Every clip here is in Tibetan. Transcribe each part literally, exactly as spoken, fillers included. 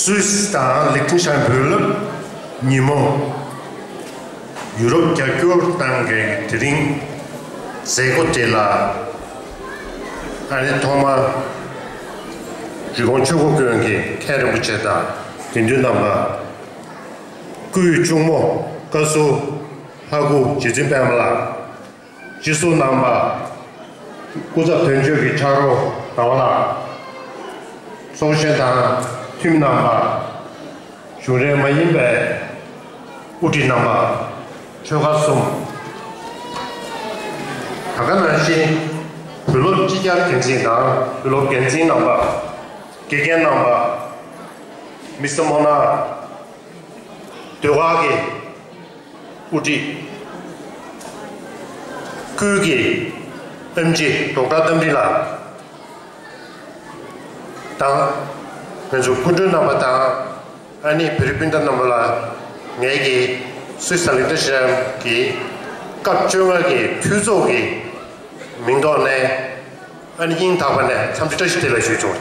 སུད་སི་དང་ལིག་ཏེན་ཤ་ཡན་བོད་སློབ་ཉིན་མོ། ཡུ་རོབ་རྒྱབ་སྐྱོར་གནང་མཁན་གྱི་དེ་རིང་མཛད་སྒོ་དེ་ལ། ཨ་ནི་ཐོག་མར་རི་ཀོན་ཆོས་འཁོར་དགོན་གྱི་མཁན་རིན་པོ་ཆེ་དང་དགེ་འདུན་རྣམ་པ། སྐུའི་གཅུང་མོ་བཀའ་ཟུར་ལྷ་སྐུ་རྗེ་བཙུན་པད་མ་ལགས། སྤྱི་ཟུར་རྣམ་པ། སྐུ་ཚབ་དོན་གཅོད་ཀྱི་ཕྱག་རོགས་ཟླ་བ་ལགས། ཚོགས་གཞོན་དང་འཐུས་མི་རྣམ་པ། གཞུང་འབྲེལ་མ་ཡིན་པའི་དབུ་ཁྲིད་རྣམ་པ། ཆོལ་ཁ་གསུམ། ད་ག་ནང་བཞིན་བོད་སློབ་སྤྱི་ཁྱབ་འགན་འཛིན་དང་བོད་སློབ་འགན་འཛིན་རྣམ་པ། དགེ་རྒན་རྣམ་པ། མི་སི་མོ་ན། ཟློས་གར་གྱི་དབུ་ཁྲིད། ཁུལ་གྱི་ཨེམ་ཆི་ཌོག་ཊར་རྟ་མགྲིན་ལགས་དང་། ང་ཚོ་སྐུ་མགྲོན་རྣམ་པ་དང་། ཨ་ནི་བོད་རིགས་སྤུན་ཟླ་རྣམ་པ་ལ་ངེད་ཀྱི་སུད་སི་ལིག་ཏེན་ཤ་ཡན་གྱི་སྐབས་བཅོ་ལྔ་གི་འཐུས་ཚོགས་ཀྱི་མིང་ཐོག་ནས། ཨ་ནི་སྙིང་ཐག་པ་ནས་འཚམས་འདྲི་བཀྲ་ཤིས་བདེ་ལེགས་ཞུ་ཆོག།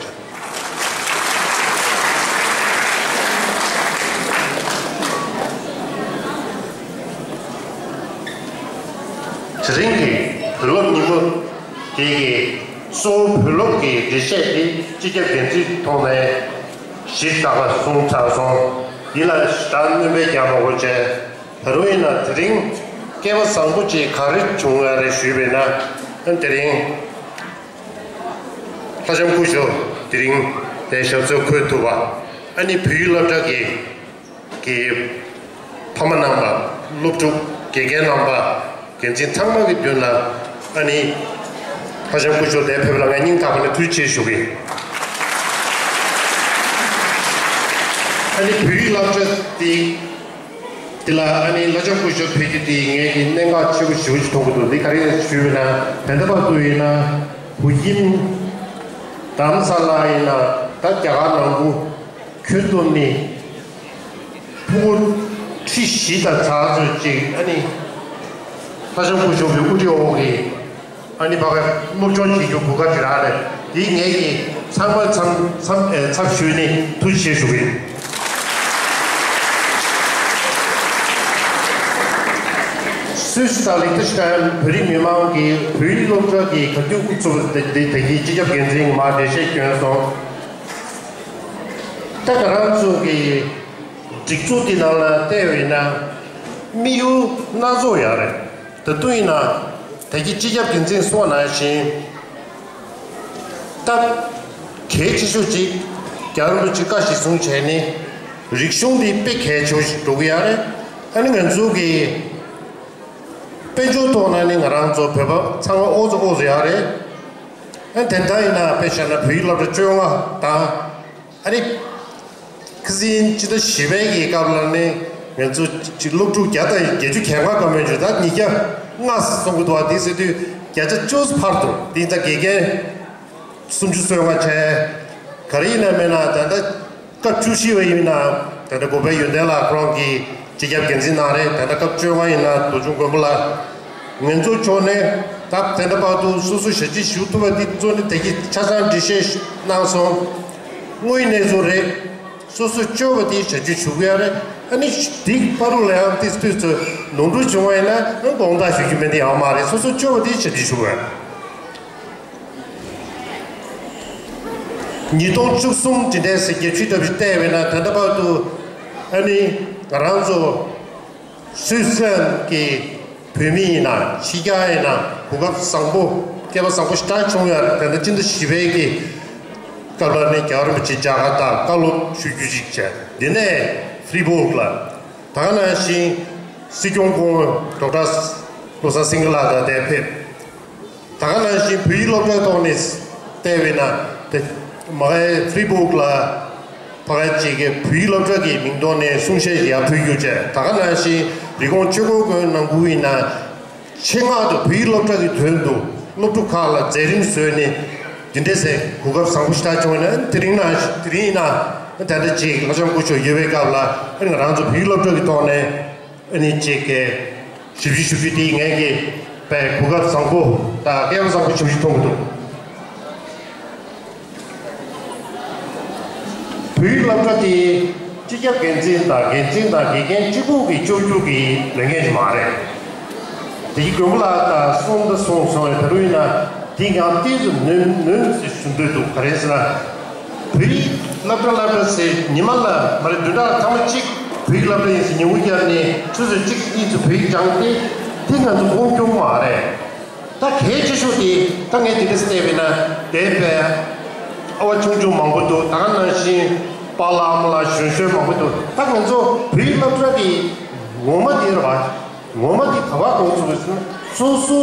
དེ་རིང་གི་བོད་སློབ་ཉིན་མོ་དེ་གི་གཙོ་བོ་བོད་སློབ་ཀྱི་འགྲེལ་བཤད་དེ་སྤྱི་ཁྱབ་འགན་འཛིན་ཐོག་ནས་གཞི་བཞག་པ་གསུངས་ཚར་སོང་། འདི་ལ་ཞེ་དྲག་སྣོན་པ་རྒྱག་མ་དགོས་བྱས། ད་རུང་ཡིན་ན་དེ་རིང་སྐལ་བ་བཟང་པོ་ཅིག་ག་རེ་བྱུང་ཡོད་རེད་ཞུས་པས་ན། ཨ་དེ་རིང་ལྷ་ལྕམ་སྐུ་ཞབས་དེ་རིང་དེ་ཞབས་སོར་འཁོད་ཐུབ་པ། ཨ་ནི་བོད་ཡིག་སློབ་གྲྭ་གི་གི་ཕ་མ་རྣམ་པ། སློབ་ཕྲུག་དགེ་རྒན་རྣམ་པ། འགན་འཛིན་ཚང་མ་གི་མདུན་ལ་ཨ་ནི་ལྷ་ལྕམ་སྐུ་ཞབས་དེ་ཕེབས་ལ་ངས་སྙིང་ཐག་པ་ནས་ཐུགས་རྗེ་ཆེ་ཞུ་གི་ཡིན། ཨ་ནི་བོད་ཡིག་སློབ་གྲྭ་དེ། དེ་ལ་ཨ་ནི་ལྷ་ལྕམ་སྐུ་ཞབས་ཕེབས་རྒྱུ་དེ་ངས་ཀྱི་གནད་འགག་ཆེ་པོ་ཞེ་པོ་ཞིག་མཐོང་གི་འདུག་འདི་ག་རེ་ཞུས་པ་ན། ད་ལྟ་བར་དུ་ཡིན་ན་བོད་ཁྱིམ་རྡ་རམ་ས་ལ་ཡིན་ན། ད་རྒྱ་གར་ནང་ཁུལ་ཁྱོན་བསྡོམས་ནས་ཕྲུ་གུ་ཁྲི་བཞི་དང་ཚ་ཚོད་ཅིག་ཨ་ནི་ལྷ་ལྕམ་སྐུ་ཞབས་ཀྱི་དབུ་ཁྲིད་འོག་གི་ཨ་ནི་ཕ་གིར་སློབ་སྦྱོང་བྱེད་རྒྱུ་གོ་སྐབས་ཅིག་རག་རེད། དེ་ངས་ཀྱི་ཚང་མ་མཚམས་མཚམས་ཨེ་ཚབ་ཞུས་ནས་ཐུགས་རྗེ་ཆེ་ཞུ་གི་ཡིན། སུད་སི་དང་ལིག་ཏེན་ཤ་ཡན་བོད་རིགས་མི་མང་གིས་བོད་ཡིག་སློབ་གྲྭ་གི་ག་དུས་དབུ་ཚུགས་པ་དེ་དེ་དེ་གའི་སྤྱི་ཁྱབ་འགན་འཛིན་གྱིས་མར་འགྲེལ་བཤད་བསྐྱོན་སོང་། ད་ང་རང་ཚོ་གི་སྒྲིག་འཛུགས་འདི་ནང་ལ་བལྟས་པ་ཡིན་ན་དམིགས་ཡུལ་སྣ་ཚོགས་ཡོད་རེད། ད་དུང་ཡིན་ན་ད་གི་སྤྱི་ཁྱབ་འགན་འཛིན་གསུངས་པ་ནང་བཞིན། ད་གལ་ཆེ་ཤོས་ཅིག་རྒྱལ་བ་རིན་པོ་ཆེ་བཀའ་གཞིར་བཟུང་བྱས་ནས་རིག་གཞུང་འདི་དཔེ་གལ་ཆེ་ཤོས་ཤིག་འགྲོ་གི་ཡོད་རེད། ཨ་ནི་ང་ཚོ་གི་དཔལ་འབྱོར་ཐོག་ནས་ནི་ང་རང་ཚོ་བོད་པ་ཚང་མ་ཨོ་ཙི་ཨོ་ཙི་ཡོད་རེད། ཨ་དེ་འདྲ་ཡིན་ན་དཔེ་བཞག་ན་བོད་ཡིག་སློབ་གྲྭ་བཅོ་ལྔ་དང་། ཨ་ནི། ཁ་སང་ཕྱི་ཟླ་བཞི་པའི་གི་སྐབས་ལ་ནི་ང་ཚོ་ཅིག་སློབ་ཕྲུག་བརྒྱ་དང་བརྒྱད་ཅུ་གྱ་ལྔ་ཀ་མེད་འཇུ་ད་ཉིས་བརྒྱ་ལྔ་སོང་གི་འདུག་བ། དེ་ཟེར་དུས་བརྒྱ་ཆ་བཅུ་ཕར་འདུག་དེ་ད་དགེ་རྒན་སུམ་ཅུ་སོ་ལྔ་བྱས། ག་རེ་ཡིན་ན་མེད་ན་ད་ལྟ་སྐབས་བཅུ་བཞི་བ་ཡིན་ན་ད་ལྟ་གོ་པལ་ཡོན་ཏན་ལགས་ཁོ་རང་གི་སྤྱི་ཁྱབ་འགན་འཛིན་གནང་རེད། ད་ལྟ་སྐབས་བཅོ་ལྔ་ཡིན་ན་རྡོ་ཆུང་མགོན་པོ་ལགས། ང་ཚོ་ཕྱོགས་ནས་ད་དེ་འདྲ་བར་དུ་སོ་སོ་ཞབས་ཕྱི་ཞུ་ཐུབ་པ་འདི་ཚོ་ནི་དེ་གི་ཆ་ཚང་འགྲེལ་བཤད་གནང་སོང་། དངོས་གནས་ཚོ་རེད། སོ་སོ་སྐྱོ་བ་དེ་ཞབས་ཕྱི་ཞུ་གི་ཡ་རེད། ཨ་ནི་དེ་བར་དུ་ལ་ཡང་དེ་དུས་ཚོད་ནོར་འཁྲུལ་བྱུང་བ་ཡིན་ན་དགོངས་དག་ཞུ་རྒྱུ་མེད། དེ་ཡང་མ་རེད། སོ་སོ་སྐྱོ་བ་དེ་ཞབས་ཕྱི་ཞུ་གི་ཡ་རེད། ཉིས་སྟོང་བཅུ་གསུམ་དེ་འདྲའི་ཟེར་རྒྱ་ཆུ་ལྟ་བུ་བལྟས་པས་ན་ད་ལྟ་བར་དུ་ཨ་ནི་ང་རང་ཚོ་སུད་སི་གི་བོད་མི་ཡིན་ན་ཕྱི་རྒྱལ་ཡིན་ན་གོ་སྐབས་བཟང་པོ་སྐལ་བ་བཟང་པོ་ཞེ་དྲག་བྱུང་ཡོད་རེད། ད་ལྟ་སྤྱི་ཟླ་བཞི་པའི་གི་སྐབས་ལ་ནི་རྒྱལ་བ་རིན་པོ་ཆེ་མཇལ་ཁ་དང་བཀའ་སློབ་ཞུ་རྒྱུ་ཞིག་བྱས། དེ་ནས་ཧྥི་རི་སྦུག་ལ་ད་ག་ནང་བཞིན་སྲིད་སྐྱོང་སྐུ་ངོ་ཌོག་ཊར་བློ་བཟང་སེང་གེ་ལགས་དང་དེ་ཕེབས། ད་ག་ནང་བཞིན་བོད་ཡིག་སློབ་གྲྭའི་ཐོག་ནས་བལྟས་པས་ན་དེ་མ་གའི་ཧྥི་རི་སྦུག་ལ་ཕ་གའི་ཅིག་གི་བོད་ཡིག་སློབ་གྲྭ་གི་མིང་ཐོག་ནས་གསུང་བཤད་ཡར་ཕུལ་རྒྱུ་བྱས། ད་ག་ནང་བཞིན་རི་ཀོན་ཆོས་འཁོར་དགོན་ནང་ཁུལ་ཡིན་ན་ཆེད་མངགས་དུ་བོད་ཡིག་སློབ་གྲྭ་གི་དོན་དུ་སློབ་ཕྲུག་ཁག་ལ་མཛད་རིམ་བཟོས་ནས་འདི་འདྲ་ཟེར་གོ་སྐབས་བཟང་པོ་ཞེ་དྲག་བྱུང་བ་ན། དེ་རིང་ན་དེ་རིང་ཡིན་ན་ད་ལྟ་ཅིག་ལྷ་ལྕམ་སྐུ་ཞབས་ཡོད་པའི་སྐབས་ལ་ང་རང་ཚོ་བོད་ཡིག་སློབ་གྲྭ་གི་ཐོག་ནས། ཨ་ནི་ཅིག་གི་ཞབས་ཕྱི་ཞུ་རྒྱུ་དེ་ངས་ཀྱི་དཔེ་གོ་སྐབས་བཟང་པོ་དང་སྐལ་བ་བཟང་པོ་ཞེ་པོ་ཞིག་མཐོང་གི་འདུག་བོད་ཡིག་སློབ་གྲྭ་དེ་སྤྱི་ཁྱབ་འགན་འཛིན་དང་འགན་འཛིན་དང་དགེ་རྒན་གཅིག་པུ་གིས་ལྕོགས་གྱུར་གྱི་ལས་འགན་ཞིག་མ་རེད། དེ་གི་དགོན་པ་ལ་ད་གསུངས་ད་གསུངས་སོང་བས། ད་རུང་ཡིན་ན་དེ་ཡང་ཏོག་ཙམ་ནོན་ནོན་ཞུ་འདོད་འདུག་ག་རེ་ཟེར་ན། བོད་ཡིག་སློབ་གྲྭ་སློབ་གྲྭ་ཟེར་ཉི་མ་ལ་མ་རེད། བདུན་ཕྲག་ཐེངས་མ་གཅིག་བོད་ཡིག་སློབ་གྲྭ་ཡིན་ཟེར་ཉིན་གུང་བརྒྱབ་ནས་ཆུ་ཚོད་གཅིག་གཉིས་ཚོད་བོད་ཡིག་སྦྱངས་ཏེ། དེ་ང་ཚོ་མཐོང་མྱོང་མ་རེད། ད་གལ་ཆེ་ཤོས་དེ་ད་ངས་དེ་འདྲ་བལྟས་པས་ན། འདས་པའི་ཨ་བ་ཆུང་ཆུང་མང་པོ་འདུག་ད་ག་ནང་བཞིན་པཱ་ལགས་ཨ་མ་ལགས་གཞོན་གཞོན་མང་པོ་འདུག་ད་ང་ཚོ་བོད་ཡིག་སློབ་གྲྭ་དེ་ངོ་མ་དེ་རེད་བ། ངོ་མ་དེ་ག་པར་འགོ་ཚུགས་པ་ཟེར་ན། སོ་སོ་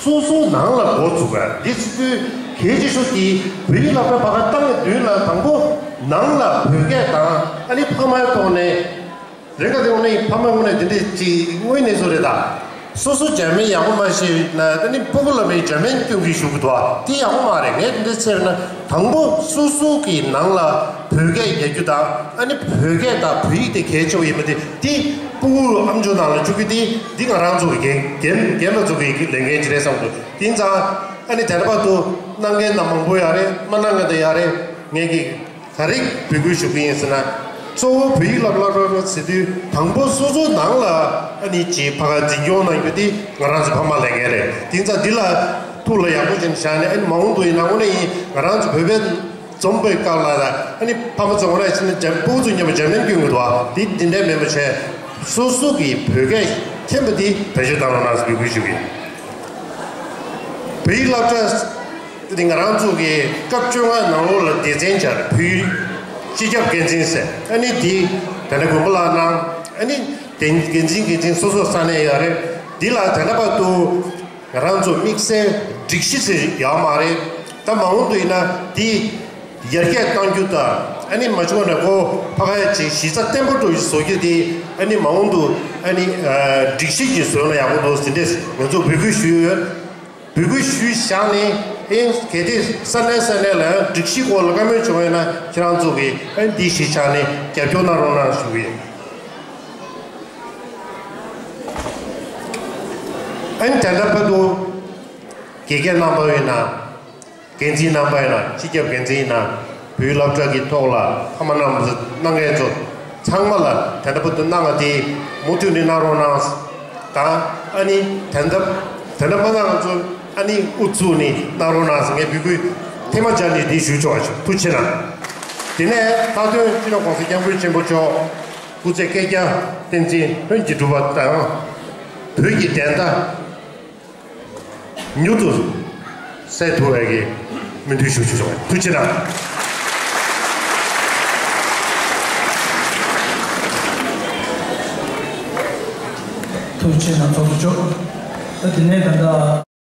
སོ་སོ་ནང་ལ་འགོ་ཚུགས་པ་འདི་ཚོ་གལ་ཆེ་ཤོས་དེ། བོད་ཡིག་སློབ་གྲྭ་ཕར་ཁ་བཏང་བའི་མདུན་ལ་དང་པོ་ནང་ལ་བོད་སྐད་དང་ཨ་ནི་ཕ་མའི་ཐོག་ནས། རེ་འགའ་དེ་དངོས་གནས་ཕ་མ་དངོས་གནས་དེ་འདྲས་ཅིག་དངོས་གནས་བཟོ་རེད་ད། སོ་སོ་འཇར་མན་ཡག་པོ་མ་ཤེས་ན་ད་ནི་སྤུ་གུ་ལ་མི་འཇར་མན་སྐྱོན་གྱི་ཞུ་གི་འདུག་ཨ་དེ་ཡག་པོ་མ་རེད། ངས་དེ་འདྲས་བྱས་ན་དང་པོ་སོ་སོ་གི་ནང་ལ་བོད་སྐད་རྒྱག་རྒྱུ་དང་ཨ་ནི་བོད་སྐད་དང་བོད་ཡིག་དེ་གལ་ཆེ་བ་ཡིན་པ་དེ་དེ་སྤུ་གུ་ཨམ་ཅོག་ནང་ལ་བཅུག་རྒྱུ་དེ་འདི་ང་རང་ཚོ་གི་རྒན་རྒན་རྒན་པ་ཚོ་གི་ལས་འགན་ཅིག་རེད་བསམ་གི་འདུག་དེ་ཙང་ཨ་ནི་དེ་འདྲ་བར་དུ་གནང་མཁན་ན་མང་པོ་ཡོད་རེད། མ་གནང་མཁན་དེ་ཡོད་རེད། ངས་གི་ག་རེ་འབོད་སྐུལ་ཞུ་གི་ཡིན་ཟེར་ན། གཙོ་བོ་བོད་ཡིག་སློབ་སློབ་སློབ་ཟེར་དུས་དང་པོ་སོ་སོ་ནང་ལ་ཨ་ནི་ཅིག་ཕ་ག་འཛིན་སྐྱོང་གནང་རྒྱུ་དེ་ང་རང་ཚོ་ཕ་མ་ལས་འགན་རེད། དེ་ཙང་འདི་ལ་ཐུགས་ལ་ཡག་པོ་བྱས་ནས་བཞག་ནས། ཨ་ནི་མ་འོངས་དུ་ཡིན་ན་དངོས་གནས་ཡིན་ང་རང་ཚོ་བོད་པའི་འཛོམས་པའི་སྐབས་ལ་ཨ་ནི་ཕ་མ་ཚོ་དངོས་གནས་བྱས་ན་འཇམ་སྤུ་གུ་ཚོ་མཉམ་པོ་འཇར་མན་སྐྱོན་གྱི་འདུག་ཨ་དེ་དེ་འདྲའི་མེད་པ་བྱས། སོ་སོ་གི་བོད་སྐད་མཁྱེན་པ་དེ་བེད་སྤྱོད་བཏང་རོགས་གནང་ཟེར་འབོད་སྐུལ་ཞུ་གི་ཡིན། བོད་ཡིག་སློབ་གྲྭ་དེ་ང་རང་ཚོ་གི་སྐབས་བཅོ་ལྔ་ནང་ལོགས་ལ་སྡེ་ཚན་སྦྱར། བོད་ཡིག་སྤྱི་ཁྱབ་འགན་འཛིན་ཟེར། ཨ་ནི་དེ་ད་ལྟ་དགོན་པ་ལ་གནང་། ཨ་ནི་དེ་འགན་འཛིན་འགན་འཛིན་སོ་སོ་ས་གནས་ཡོད་རེད། འདི་ལ་ད་ལྟ་བར་དུ་ང་རང་ཚོ་དམིགས་བསལ་སྒྲིག་གཞི་ཟེར་ཡོད་མ་རེད། ད་མ་འོངས་དུ་ཡིན་ན་འདི་ཡར་རྒྱས་གཏང་རྒྱུ་དང་། ཨ་ནི་མ་བྱུང་ན་ཁོ་ཕ་ག་ཡ་ཅིག་གཞི་རྩ་བརྟན་པོ་འགྲོ་བཞིན་བཟོ་རྒྱུ་དེ་ཨ་ནི་མ་འོངས་དུ་ཨ་ནི་སྒྲིག་གཞི་ཅིག་བཟོས་ན་ཡག་པོ་འདུག་ཟེར་འདྲས་ང་ཚོ་འབོད་སྐུལ་ཞུས་ཡོད། འབོད་སྐུལ་ཞུས་བཞག་ནས། ཨེ་གལ་ཏེ་ས་གནས་ས་གནས་ལ་ཡང་སྒྲིག་གཞི་སྐོར་ལ་བཀའ་མོལ་བྱུང་ཡོད་ན་ཁྱེད་རང་ཚོ་གིས་ཨ་ནི་འདི་གཞི་བཞག་ནས་རྒྱབ་སྐྱོར་གནང་རོགས་གནང་ཞུ་གི་ཡོད། ཨ་ནི་ད་ལྟ་བར་དུ་དགེ་རྒན་རྣམ་པ་ཡིན་ན། འགན་འཛིན་རྣམ་པ་ཡིན་ན། སྤྱི་ཁྱབ་འགན་འཛིན་ཡིན་ན། བོད་ཡིག་སློབ་གྲྭ་གི་ཐོག་ལ་ཕ་མ་རྣམས་གནང་མཁན་ཚོ་ཚང་མ་ལ་ད་ལྟ་བར་དུ་གནང་བ་དེ་མུ་མཐུད་ནས་གནང་རོགས་གནང་དང་། ཨ་ནི་ད་ལྟ་ད་ལྟ་མ་གནང་ཚོ་ཨ་ནི་ཨུ་ཚུགས་ནས་གནང་རོགས་གནང་ཟེར་ངས་འབོད་སྐུལ་ཐེངས་མ་སྦྱར་ནས་འདི་ཞུ་ཆོག་པ་ཞུ། ཐུགས་རྗེ་ཆེ་གནང་། དེ་ནས་མཐའ་དོན་སྤྱི་ནོར་༸གོང་ས་༸སྐྱབས་མགོན་ཆེན་པོ་མཆོག་སྐུ་ཚེ་བསྐལ་བརྒྱར་བརྟན་ཅིང་ལྷུན་གྱིས་གྲུབ་པ་དང་། བོད་ཀྱི་བདེན་མཐའ་མྱུར་དུ་གསལ་ཐུབ་པའི་གི་སྨོན་འདུན་ཞུ་ཆོག་ཆོག་ཐུགས་རྗེ་གནང་། ཐུགས་རྗེ་གནང་། ཚོགས་གཙོ་མཆོག་ད་དེ་ནས་ད་ལྟ།